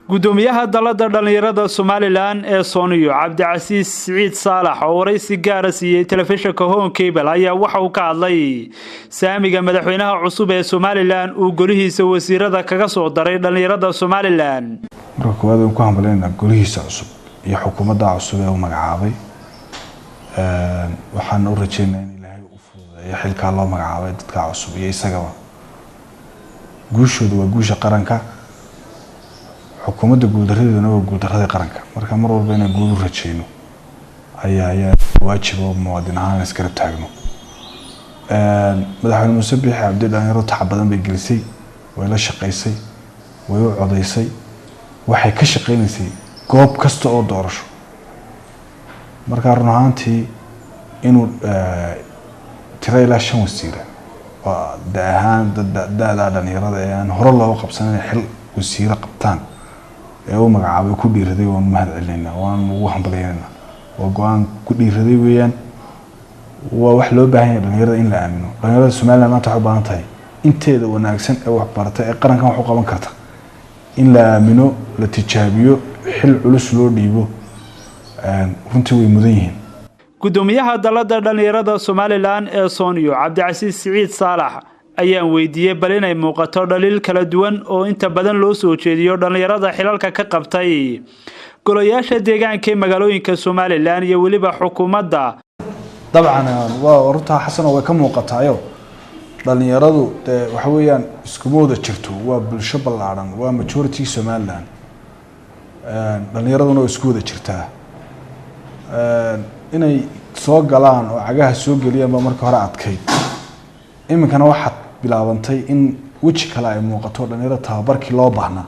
Gudoomiyaha dalada dhallinyarada Somaliland ee Sonyo, Cabdicasiis Siciid Saalax, oo waraysi gaara siiyey telefishinka Horn Cable, ayaa waxa uu ka hadlay saamiga madaxweynaha cusub ee Somaliland uu golihiisa wasiirada kaga soo daray dhallinyarada Somaliland. Marka koowaad, waan ku hambaleynaynaa golihiisa cusub iyo xukuumadda cusub ee uu magacaabay. Waxaan u rajeynaa in Ilaahay u fududeeyo xilkaa loo magacaabay dadka cusub iyo isagaba. Guushooda waa guusha qaranka, xukuumadda guuldaradeeduna waa guuldaradii qaranka. Marka mar walba inaan guul u rajeyno ayaa waajib oo muwaadin ahaan isgarab taagno. Madaxweyne Muuse Biixi Cabdi dhalinyaro tacab badan bay gelisay, way la shaqaysay, way u codaysay, waxay ka shaqeynaysay goob kasta oo doorasho. Marka run ahaantii inuu tiro ilaa shan wasiira oo da ahaan da-da dhalinyarada ee aan hore looga qabsan inay xil wasiiro qabtaan ee u magacaabay, ku dhiiraday, waan mahad celinaynaa, waan ugu hambalyeynayna. Waa go-aan ku dhiiraday weeyaan. Waa wax loo baahan yahay dhalinyarada in la aamino. Dhalinyarada Somaliland maanta waxay u baahan tahay inteeda wanaagsan ee wax barata ee qarankan wax u qaban karta in la aamino, la tijaabiyo, xil culus loo dhiibo. Runtii way mudan yihiin. Gudoomiyaha dalada dhallinyarada Somaliland ee Sonyo, Cabdicasiis Siciid Saalax, ayaan weydiiyey bal inay muuqato dhaliil kala duwan oo inta badan loo soo jeediyo dhallinyarada xilalka ka qabtay golayaasha deegaanka ee magaalooyinka Somaliland iyo weliba xukuumadda. Dabcan waa runtaa, Xasano, way ka muuqataayo. Dhalinyaradu dee waxa weeyaan iskuma wada jirto, waa bulsho ballaadhan, waa majority Somaliland. Dhalinyaraduna waa isku wada jirtaa. Inay soo galaan oo cagaha soo geliyaan baa marka hore adkayd. Iminkana waxaad bilaabantay in weji kale ay muuqato, dhalinyarada tababarkii loo baahnaa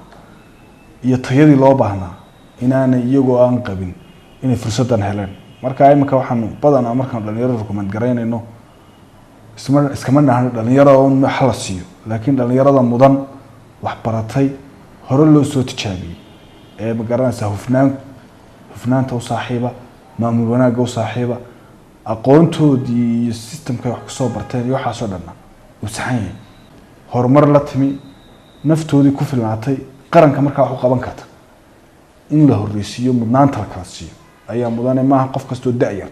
iyo tayadii loo baahnaa inaanay iyagoo aan qabin inay fursaddan heleen. Marka iminka waxaanu badanaa markaanu dhalinyarada recommend garaynayno, isma iskama dhahno dhalinyarada un wax la siiyo, laakiin dhalinyarada mudan, waxbaratay, hore loo soo tijaabiyey ee, ma garanaysaa, hufnaan, hufnaanta u saaxiiba, maamul wanaagga u saaxiiba, aqoontoodii iyo systemkay wax kusoo barteen iyo waxaasoo dhanna uu saxan yahay, horumar la timi, naftoodii ku filnaatay, qaranka markaa wax u qaban karta, in la horreysiiyo, mudnaanta la kala siiyo ayaa mudane. Maaha qof kastoo da-yar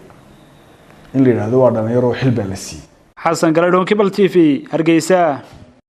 in la yidhaahdo waa dhalinyaro, xil baa la siiyey. Xasan Galadhon, Cable TV, Hargeysa.